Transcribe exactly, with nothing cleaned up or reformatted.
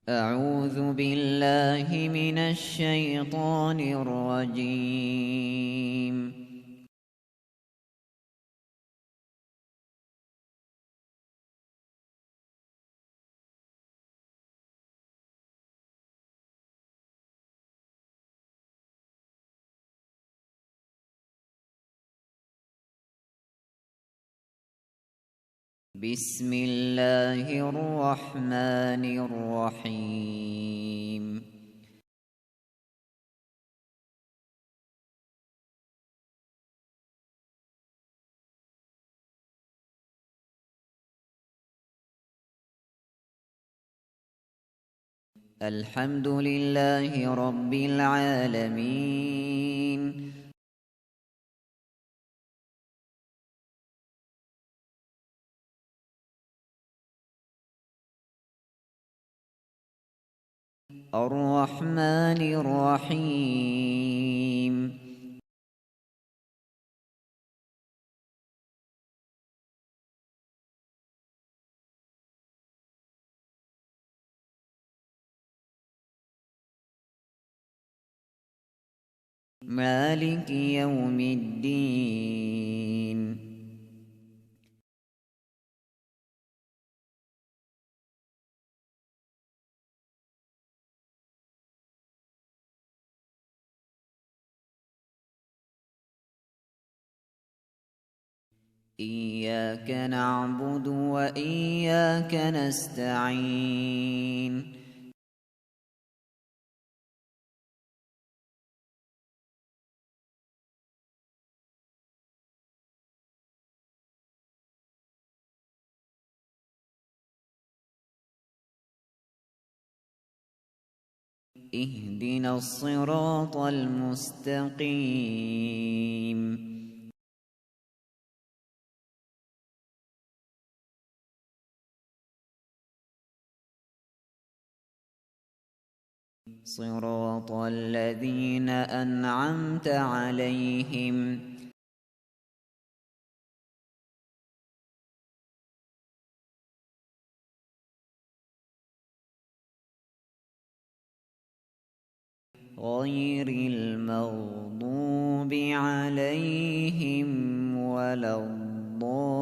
أعوذ بالله من الشيطان الرجيم. بسم الله الرحمن الرحيم. الحمد لله رب العالمين. الرحمن الرحيم. مالك يوم الدين. إياك نعبد وإياك نستعين. اهدنا الصراط المستقيم. صراط الذين أنعمت عليهم. غير المغضوب عليهم ولا الضالين.